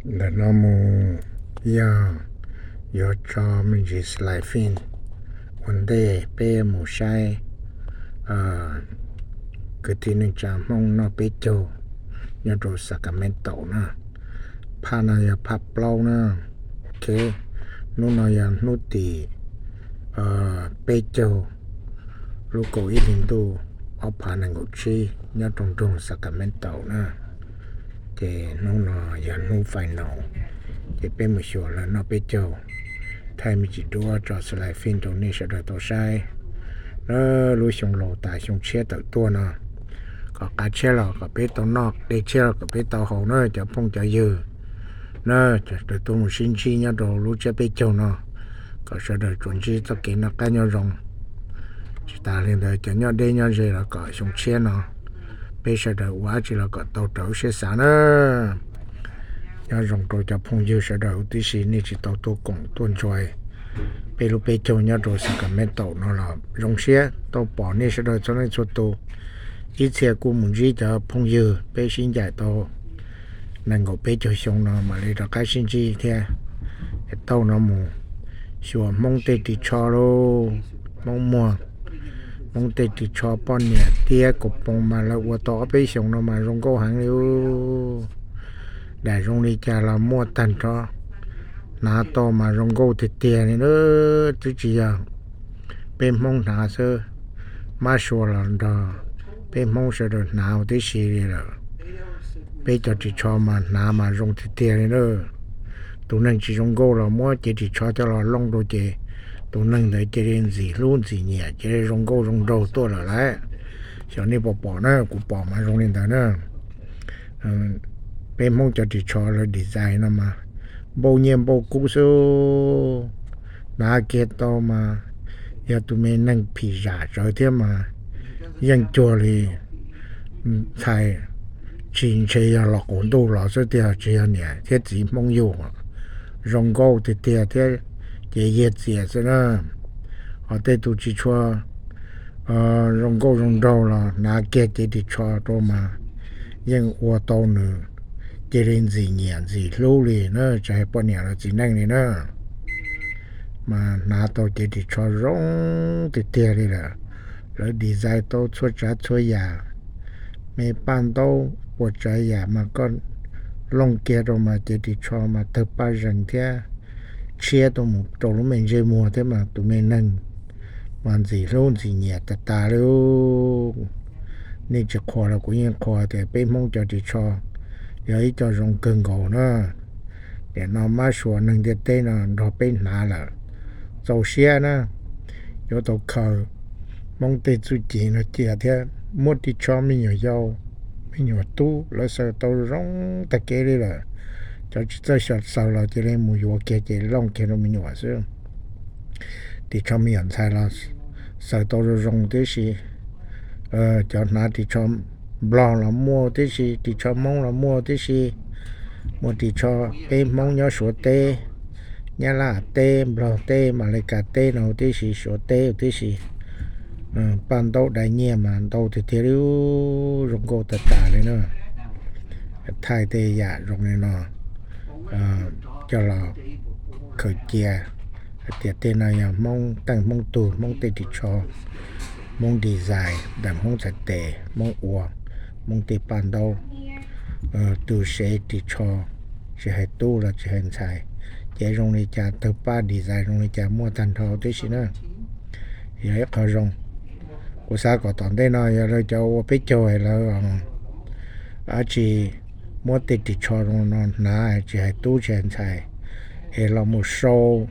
Ntawm no mus yog yuav tso me ntsis slide film ua ntej peb mus saib kwv tij neej tsa Hmoob noj peb caug nyob rau Sacramento na. Phaj no yog phaj plaub na. Ok, hnub no yog hnub tim peb caug lub kaum ib hli ntuj ob phav nees nkaum tsib nyob rau nroog Sacramento na. Ces hnub no yog hnub final, ces peb mus xyuas lawv noj peb caug. Thaij me ntsis duab tso slide film rau nej sawv daws tau saib. Lub xyoo laus tas xyoo tshiab tawm tuaj no, kom qab tshiab los kom peb tau noj, dej tshiab los kom peb tau haus na cov phooj cov ywg na. Sawv daws tuaj mus sib ntsib nyob rau lub tsiab peb caug no, kom sawv daws tsuas ntsib txoj kev noj qab nyob zoo. Tsis tas li ntawd cov nyob deb nyob ze los kom xyoo tshiab no peb sawv daws ua dab tsi los kom tau raws lub siab xav na. Nyob zoo rau cov phooj ywg sawv daws huv tib si, nej tsis tau tuaj koom tuaj ntsuai peb lub peb caug nyob rau Sacramento no los zoo siab tau pom nej sawv daws txhua leej txhua tus. Ib txhia kuj mus ntsib cov phooj ywg peb sib ncaim tau nees nkaum peb caug xyoo no mam li rov qab sib ntsib thiab. Tau no mus xyuas Hmoob tej ris tsho lauj, Hmoob muag, Hmoob tej ris tsho poj niam tiab kaus poos mas lawv ua tau ob peb xyoos no mas zoo nkauj heev li. Dam zoo li cas los muaj tag nrho, hnav tau mas zoo nkauj tiag tiag li na. Twb tsis yog peb Hmoob hnav xwb, mab sua los nrog peb Hmoob sawv daws hnav huv tib si li lawm. Peb cov ris tsho mas hnav mas zoo tiag tiag li na. Tus neeg tsis zoo nkauj los muab cev ris tsho coj los looj rau ces tus neeg ntawd cia li ntxim hlub ntxim nyiam, cia li zoo nkauj zoo nraug tuaj lawm lauj. Xyov nej puas pom na, kuv pom mas zoo li ntawd na. Peb Hmoob cov ris tsho lawv design no mas npauj nyiaj npauj kub xwb. Hnav kiag tau mas yog tus me neeg phim zam tsawv thiab mas yeej cuag li ntxhais, tsis ntshe yog los qaum ntuj los xwb tiag, tsis yog niam thiab txiv Hmoob yug. Zoo nkauj tiag tiag thiab ces yiag txias xwb na. Ho tej tus tsis tshua zoo nkauj zoo nraug los hnav kiag cev ris tsho rau mas yeej ua tau nws cia li ntxim nyiam ntxim hlub li na, tsis hais poj niam los txiv neej li na. Mas hnav tau cev ris tsho zoo tiag tiag li lawm. Lawv design tau txhua tsav txhua yam, me paj ntaub ua tsav yam mas koj looj kiag rau mas cev ris tsho mas tawg paj zees thiab tshiab tuaj mus rau lub me ntsej muag thiab mas tus me neeg mas ntxim hlub ntxim nyiam tas tas li. Nej tsis qhuas los kuv yeej qhuas tias peb Hmoob cov ris tsho yog ib co zoo kawg nkaus na. Nim no mab sua neeg ntiaj teb no nrog peb hnav lawm, txaus siab na. Yuav tau khaws Hmoob tej txuj ci no cia thiab muab ris tsho me nyuam yaus, me nyuam tub lawv xaws tau zoo tag kev li lawm. Cov tsis txawj xyaw xaws los cia li mus yuav kiag ces looj kiag rau me nyuam xwb. Ris tsho me nyuam ntxhais los xaws tau zoo zoo tib si. Cov hnav ris tsho Nplog los muaj tib si, ris tsho Hmoob los muaj tib si. Muaj ris tsho peb Hmoob nyob Suav teb, Nyab Laj teb, Nplog teb, Malaika teb no huv tib si, Suav teb huv tib si. Paj ntaub dai nyiaj mas ntau tiag tiag li, zoo nkauj tas tas li na. Thaij tej yam zoo li no coj los khaws cia hais tias tej no yog Hmoob teej Hmoob tug, Hmoob tej ris tsho, Hmoob design ntawm Hmoob txhais tes, Hmoob ua, Hmoob tej paj ntaub, tus sev ris tsho, tsis hais tub los tsis hais ntxhais, ces zoo li cas, tawg paj design zoo li cas muaj tag nrho tib si na. Yog ib qho zoo. Kuv xav kom tom ntej no yog lawv cov ua peb caug es lawv dab tsi muab tej ris tsho zoo no hnav, tsis hais tub tsis hais ntxhais, es los mus sau,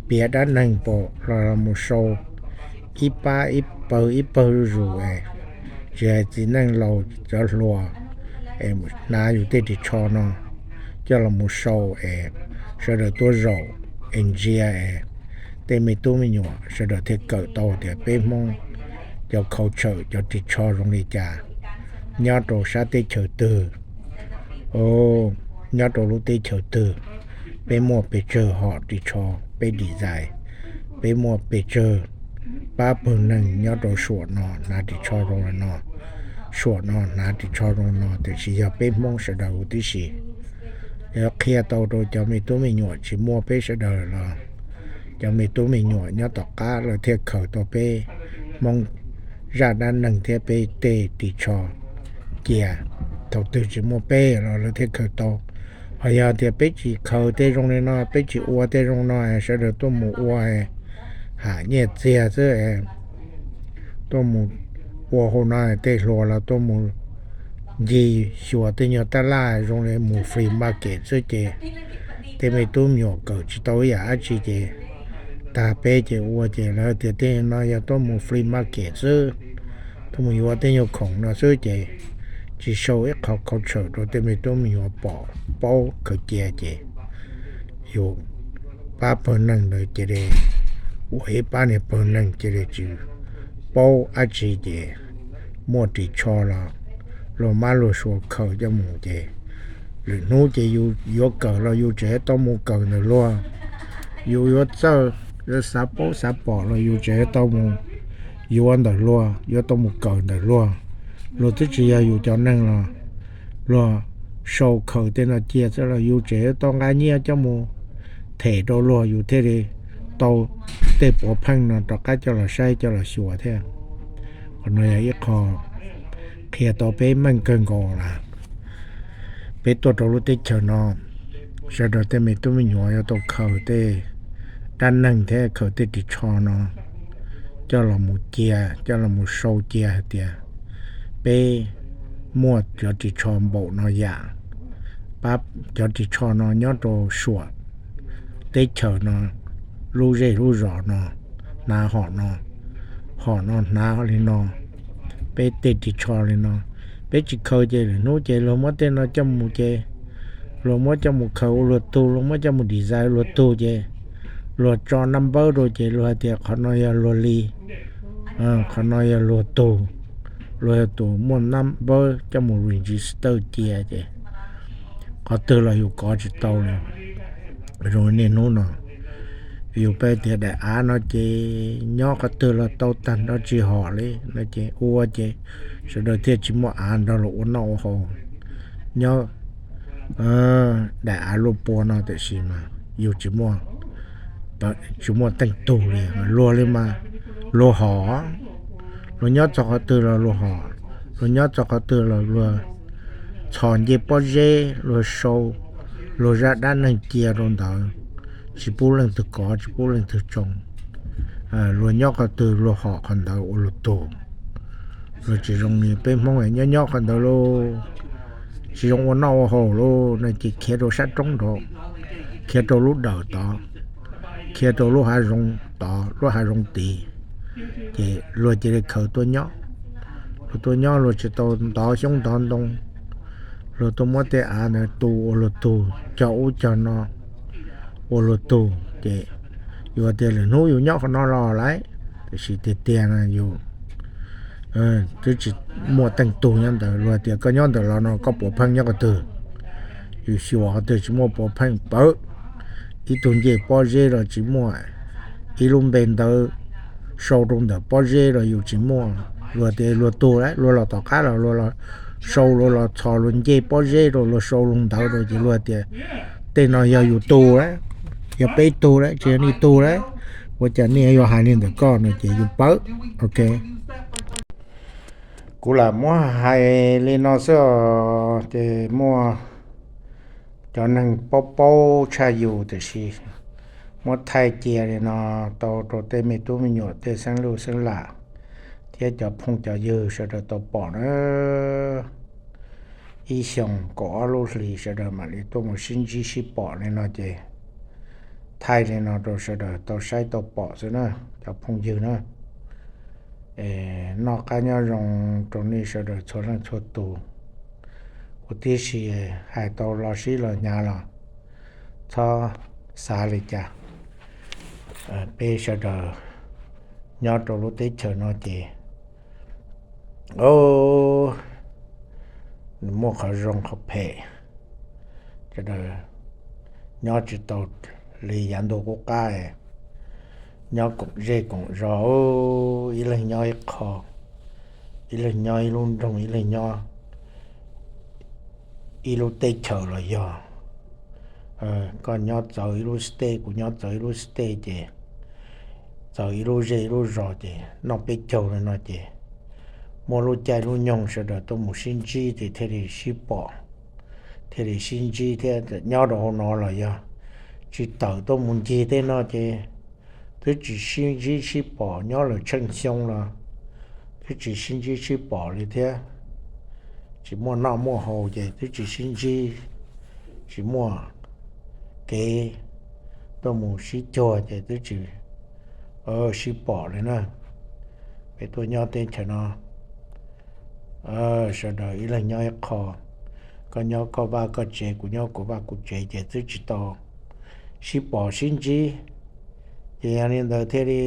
piav dab neeg pom los los mus sau ib pab ib pawg ib pawg zuj zus es tsis hais txiv neej laus cov hluas es hnav yus tej ris tsho no coj los mus sau es sawv daws tuaj zaum es ntsia es tej me tub me nyuam sawv daws thiaj kawm tau tias peb Hmoob cov culture cov ris tsho zoo li cas, nyob rau sab teb chaws twg, nyob rau lub teb chaws twg, peb muaj pes tsawg hom ris tsho, peb design, peb muaj pes tsawg pab pawg neeg nyob rau suam no hnav ris tsho zoo li no, suam no hnav ris tsho zoo no, tiam sis yog peb Hmoob sawv daws huv tib si. Cov qhia tau rau cov me tub me nyuam tsis muaj peb sawv daws los cov me tub me nyuam nyob tom qab lawv thiaj khaws tau peb Hmoob zaj dab neeg thiab peb tej ris tsho cia. Thaum twg tsis muaj peb los lawv thiaj khaws tau. Ho yog tias peb tsis khaws tej zoo li no, peb tsis ua tej zoo no, sawv daws tuaj mus ua, ham nyiaj txiag xwb, tuaj mus ua hauv no, tej hluas los tuaj mus ncig xyuas tej nyuag taj laj zoo li mus flea market xwb ces tej me tub me nyuam kawm tsis tau ib yam dab tsi ces tag peb ces ua ces lawv tias tej no yog tuaj mus flea market xwb, tuaj mus yuav tej nyuag khoom no xwb ces tsis sau ib qho culture rau tej me tub me nyuam pom paub khaws cia ces yus pab pawg neeg ntawd cia li, ua ib pab niag pawg neeg cia li tsis paub dab tsi ces muaj ris tsho los luag mab luag suav khaws coj mus ces lwm hnub ces yus yuav kawm los yus tseem tau mus kawm ntawm luag, yus yuav txawj, yuav xav paub xav pom los yus tseem tau mus yuav ntawm luag, yuav tau mus kawm ntawm luag. Luag twb tsis yog yus cov neeg los luag sau khaws tej no cia xwb los yus tseem tau nqa nyiaj coj mus them rau luag yus thiaj li tau tej puav pheej no rov qab coj los saib coj los xyuas thiab. Qhov no yog ib qho qhia tau peb meej kawg nkaus lawm. Peb tuaj rau lub teb chaws no, sawv daws tej me tub me nyuam yuav tau khaws tej dab neeg thiab khaws tej ris tsho no coj los mus cia, coj los mus sau cia hais tias peb muaj cov ris tsho npaum no yam, pab cov ris tsho no nyob rau suam teb chaws no, lub zej lub zos no, hnav hom no, hom no hnav li no, peb tej ris tsho li no. Peb tsis khaws ces lwm hnub ces luag muab tej no coj mus ces luag muab coj mus khaws ua luag tug, luag muab coj mus design ua luag tug ces luag tso naj npawb rau ces luag hais tias qhov no yog luag li, qhov no yog luag tug, luag yog tus muaj naj npawb coj mus register cia ces qhov twg los yus kov tsis tau li. Zoo niaj hnub no yus peb tias daim av no ces nyob qhov twg los tau tag nrho tsis hom li no ces ua ces sawv daws thiaj tsis muaj av nrog luag ua noj ua haus. Nyob daim av luaj pua no tiam sis mas yus tsis muaj, tsis muaj teej tug li, luag li mas luag hom, luag nyob txog qhov twg los luag hom, luag nyob txog qhov twg los luag txhos ncej pob zeb, luag sau luag zaj dab neeg cia rau ntawd, tsis pub leej twg kov tsis pub leej twg tsoo. Luag nyob qhov twg luag hom qhov ntawd ua luag tug. Luag tsis zoo li peb Hmoob nyob nyob qhov ntawd lauj, tsis zoo ua noj ua haus lauj no ces khiav rau sab roob nraud, khiav rau lub dawm tod, khiav rau lub hav zoov tod lub hav zoov tid, ces luag cia li khaws tuaj nyob. Luag tuaj nyob luag tsis tau ntov xyoob ntov ntoo, luag tuaj muab tej av ntawd tu ua luag tug, cog ub cog no ua luag tug ces yus tias lwm hnub yus nyob qhov no los lawm, tiam sis tiag tiag no yus twb tsis muaj teej tug nyob ntawd. Luag tias koj nyob ntawm los no koj puav pheej nyob qhov twg? Yus xyuas qhov twg tsis muaj puav pheej pawv, ib tug ncej pob zeb los tsis muaj, ib lub npe ntawv sau rau ntawm pob zeb los yus tsis muaj. Luag tias luag tug lawm, luag los tom qab los luag los sau luag los txhos luag ncej pob zeb rau luag sau luag ntawv rau ces luag tias tej no yog yus tug lawm, yog peb tug lawm tsis yog nej tug lawm, ua cas nej yuav hais li ntawm koj no ces yus pawv. Ok, kuv lam muab hais li no xwb os, ces muaj cov neeg paub paub tshaj yus tiam sis muab thaij cia li no tau rau tej me tub me nyuam tej xeeb luj xeeb lam thiab cov phooj cov ywg sawv daws tau pom na. Ib xyoos kaum ob lub hlis sawv daws mam li tuaj mus sib ntsib sib pom li no ces thaij li no rau sawv daws tau saib tau pom xwb na cov phooj ywg na. Noj qab nyob zoo rau nej sawv daws txhua leej txhua tus. Kuv tib si hais tau los sib los hnyav los txhob xav li cas. Peb sawv daws nyob rau lub teb chaws no ces nws muaj qhov zoo qhov phem. Sawv daws nyob tsis tau li yav ntuj qub qab, nyob koom zej koom zos, ib leeg nyob ib qho, ib leeg nyob ib lub nroog, ib leeg nyob ib lub teb chaws los yog Koj nyob txawv ib lub state, kuv nyob txawv ib lub state ces txawv ib lub zej ib lub zos ces noj peb caug li no ces muaj lub caij lub nyoog sawv daws tuaj mus sib ntsib ces thiaj li sib pom, thiaj li sib ntsib thiab. Nyob rau hauv no los yog tsis tawm tuaj mus ncig tej no ces twb tsis sib ntsib sib pom, nyob lawm tsheej xyoo los twb tsis sib ntsib sib pom li thiab. Tsis muaj noj muaj haus ces twb tsis sib ntsib, tsis muaj kev tuaj mus sib cuag ces twb tsis sib pom li na. Peb tuaj nyob teb chaws no, sawv daws ib leeg nyob ib qho, koj nyob koj vaj koj tsev, kuv nyob kuv vaj kuv tsev ces twb tsis tau sib pom sib ntsib. Ces yog li ntawd thiaj li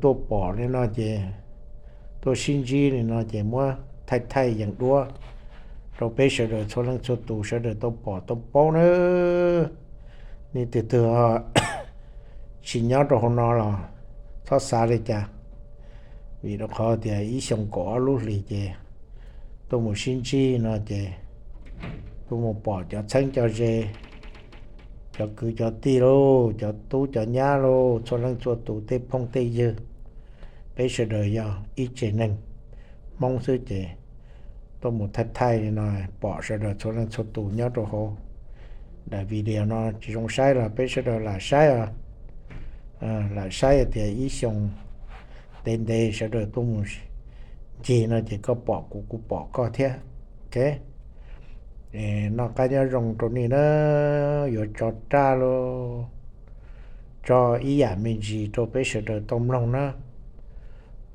tuaj pom li no ces, tuaj sib ntsib li no ces muab thaij thaij yees duab rau peb sawv daws txhua leej txhua tus sawv daws tau pom tau paub nawb. Nej tus twg tsis nyob rau hauv no los txhob xav li cas, vim rau qhov tias ib xyoo kaum ob lub hlis ces tuaj mus sib ntsib no ces tuaj mus pom cov txheeb cov ze, cov kwv cov tij lauj, cov tub cov nyab lauj, txhua leej txhua tus tej phooj tej ywg, peb sawv daws yog ib tsev neeg Hmoob xwb ces tuaj mus thaij thaij li no pom sawv daws txhua leej txhua tus nyob rau hauv daim video no tsis zoo saib los peb sawv daws lam saib os. Lam saib tias ib xyoo ntev ntev sawv daws tuaj mus ncig no ces koj pom kuv kuv pom koj thiab. Ok, noj qab nyob zoo rau nej na, yuav tso raj lauj, tso ib yam me ntsis rau peb sawv daws tau mloog na.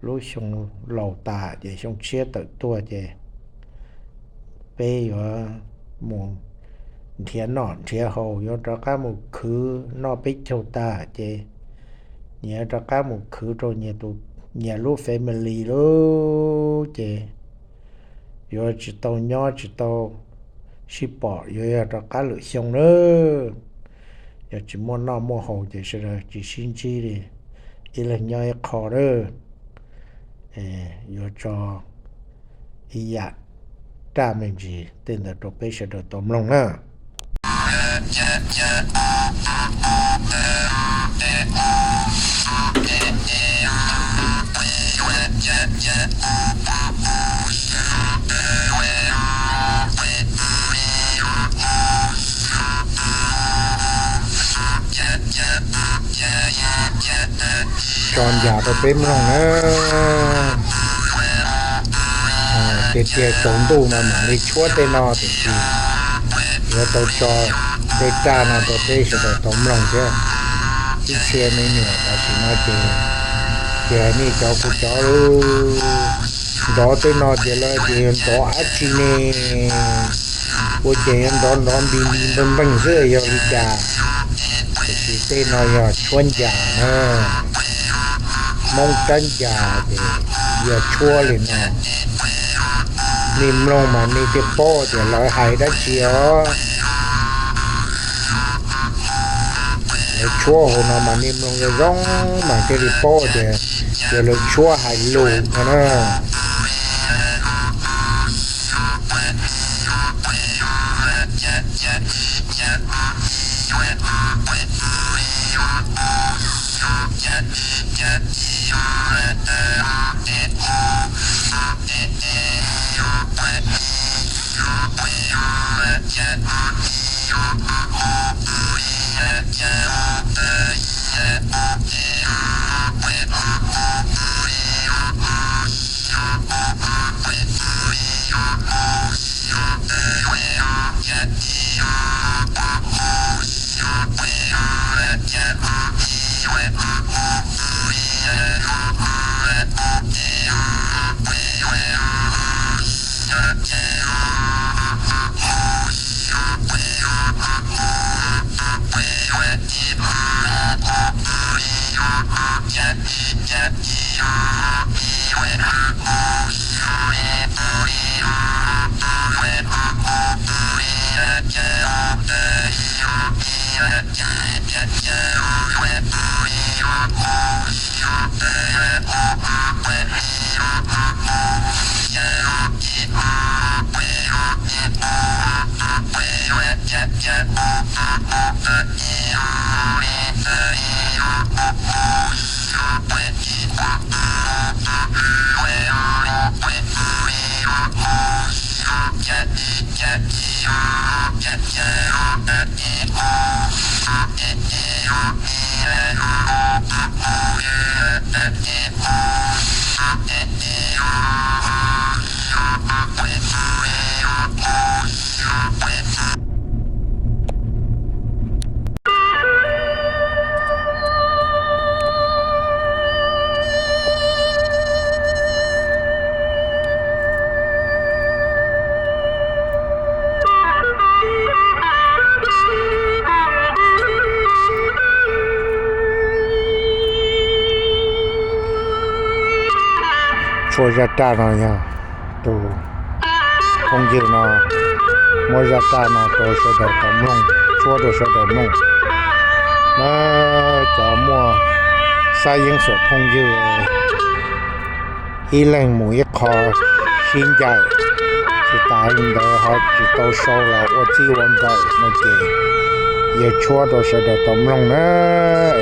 Lub xyoo laus tas ces xyoo tshiab tawm tuaj ces peb yuav mus nrhiav noj nrhiav haus, yuav rov qab mus khwv noj peb caug tag ces nyias yuav rov qab mus khwv rau nyias lub family lauj ces yuav tsis tau nyob tsis tau sib pom, yuav yog rov qab lwm xyoo na. Yog tsis muaj noj muaj haus ces sawv daws tsis sib ntsib li, ib leeg nyob ib qho na. Yuav tso ib yam raj me ntsis tej ntawd rau peb sawv daws tau mloog na. Tso ncas rau peb mloog na. Tiag tiag tsaus ntuj no mam li tshuab tej no tiam sis yuav tau tso tej raj no rau peb sawv daws tau mloog thiab. Ib txhia me nyuam tam sim no ces, ces hais nej cov kuv cov lub nrov tej no ces lawv ces yog nrov dab tsi ne, ua ces yog nrov nrov npis npis npeeg npeeg xwb yog li cas. Tiam sis tej no yog tshuab ncas na, Hmoob rab ncas ces yog tshuab li no. Nej mloog mas nej thiaj paub tias lawv hais dab tsi os. Lawv tshuab hauv no mas nej mloog zoo zoo mas thiaj li paub tias, tias lawv tshuab hais lus no na. Tshuab zaj raj no yog tus phooj ywg no muab zaj raj no rau sawv daws tau mloog, tshuab rau sawv daws mloog na. Cov muaj xab yeeb xuam phooj ywg ib leeg mus ib qho sib ncaim, tsis tas li ntawd ho tsis tau sau los ua txij ua nkawm no ces yawg tshuab rau sawv daws tau mloog na,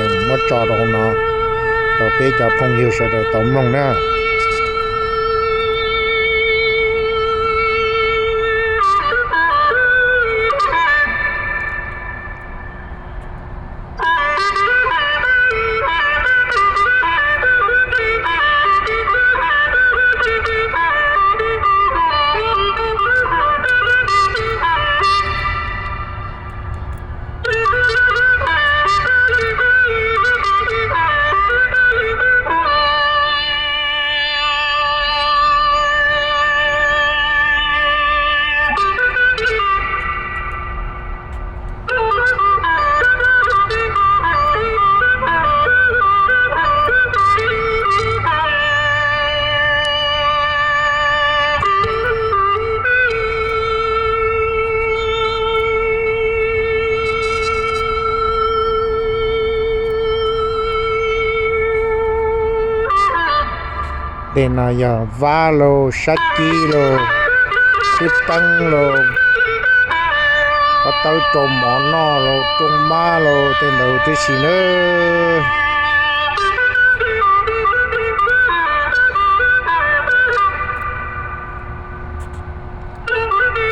es muab tso rau hauv no rau peb cov phooj ywg sawv daws tau mloog na. Tej no yog vab lauj, sab cib lauj, xwb teeb lauj, pob tawb rau mov noj lauj, rooj mab lauj, tej ntawd tib si nawb.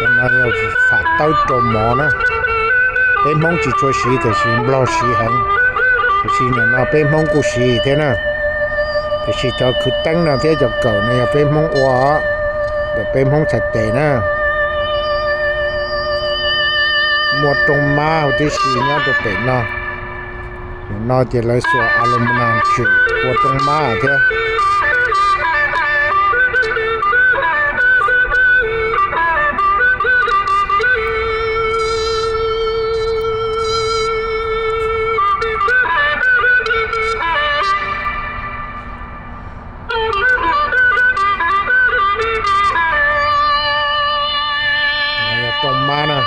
Cov no yog fam tawb rau mov na. Peb Hmoob tsis tshua siv tiam sis Nplog siv heev, tiam sis nim no peb Hmoob kuj siv thiab na. Tiam sis cov khwv teeb no thiab cov kawm no yog peb Hmoob ua, ntawm peb Hmoob txhais tes na. Muaj rooj mab huv tib si nyob rau pem no. Nim no ces lawv xuas aluminium tswm ua rooj mab thiab. Rooj mab na.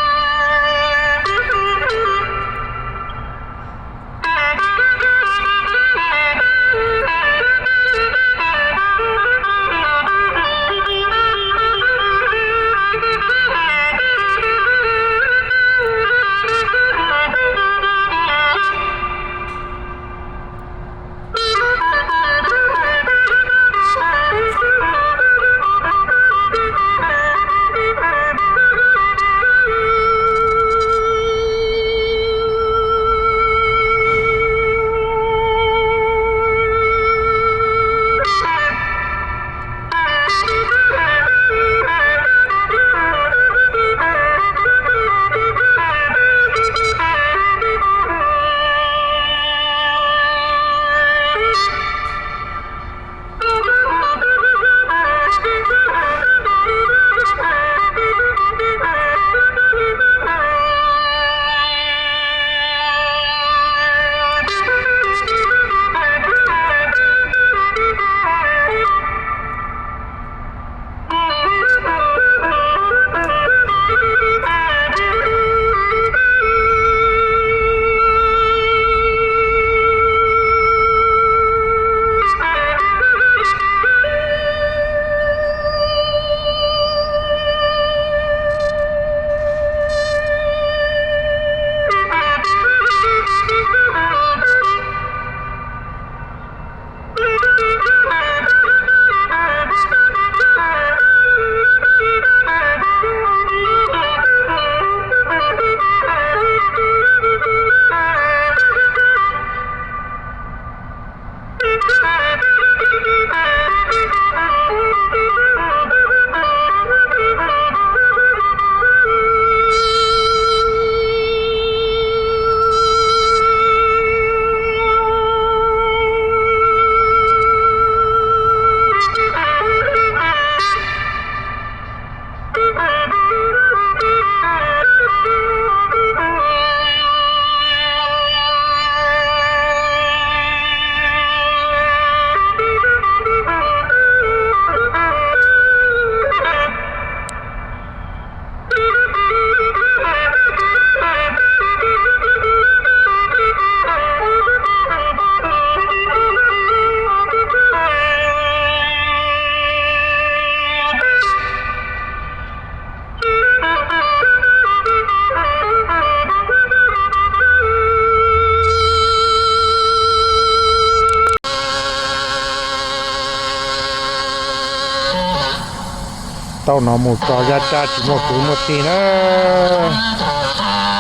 Tau no mus txog Yaj Tsab tsis muaj kwv muaj tij na,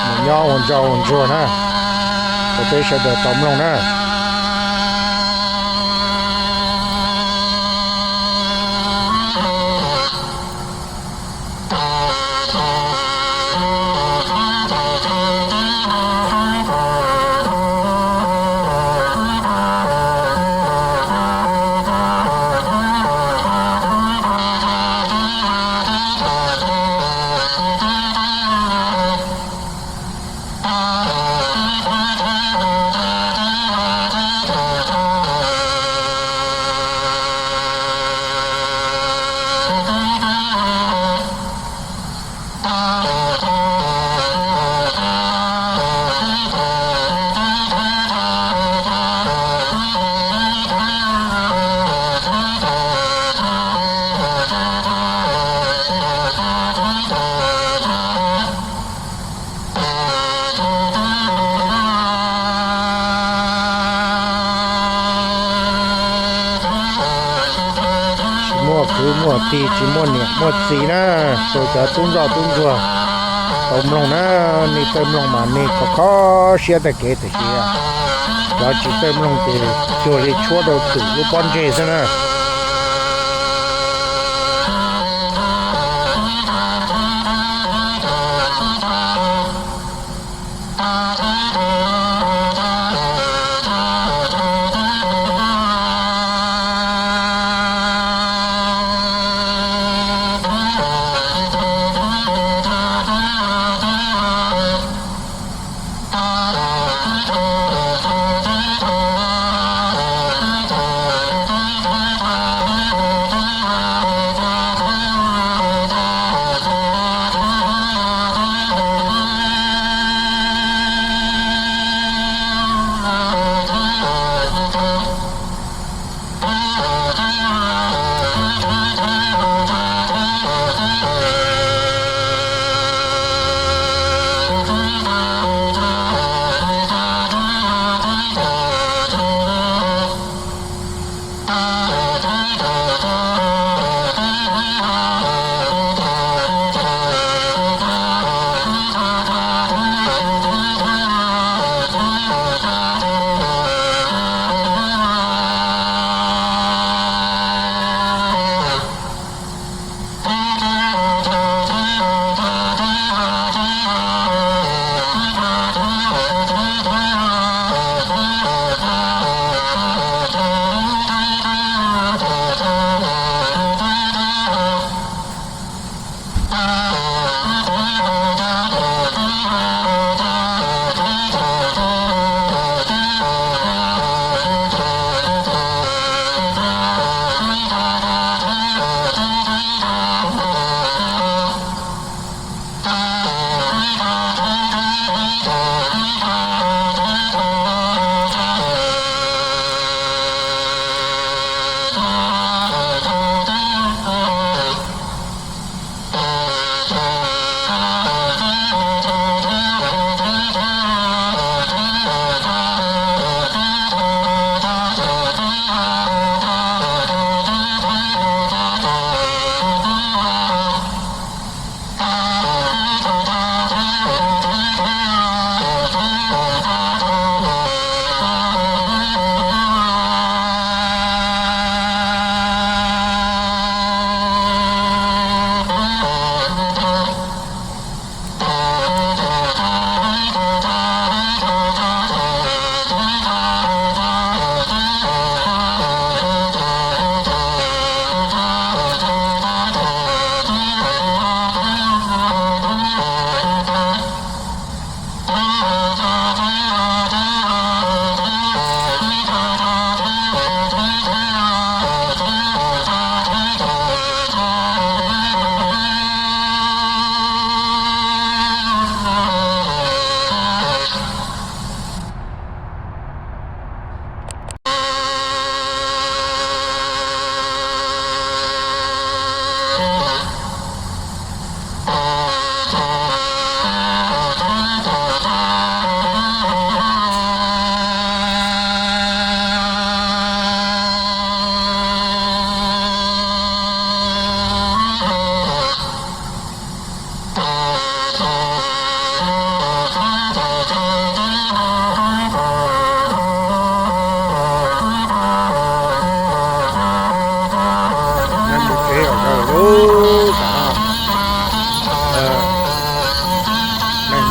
mus nyob ua ntsoj ua ntsuag na, rau peb sawv daws tau mloog na. Tsis muaj kwv muaj tij, tsis muaj niam muaj txiv na, rau cov tub ntsoj tub ntsuag tau mloog na. Nej txawj mloog mas nej kho kho siab tag kev tiam sis cov tsis txawj mloog ces cuag li tshuab rau twm lub pob ntseg xwb na.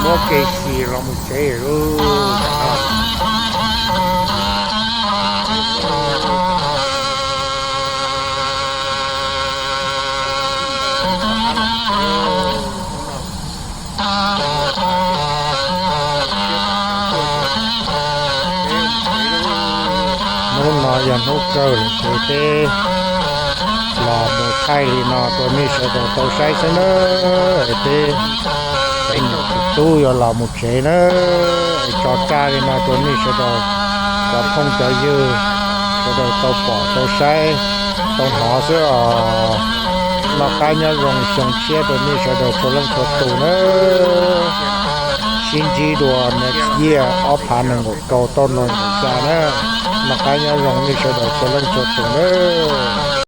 Ua kev xis los mus tsev lawm. Hnub no yog hnub kawg lawm ces peb los mus thaij li no rau nej sawv daws tau saib xwb nawb. Peb, peb nyuam tus tub yuav los mus tsev nawb, es tso tsab li no rau nej sawv daws, cov phooj cov ywg sawv daws tau pom tau saib tau hnov xwb os. Noj qab nyob zoo, xyoo tshiab rau nej sawv daws txhua leej txhua tus nawb. Sib ntsib dua next year ob phav nees nkaum rau tauj no nkaum xya na. Noj qab nyob zoo nej sawv daws txhua leej txhua tus nawb.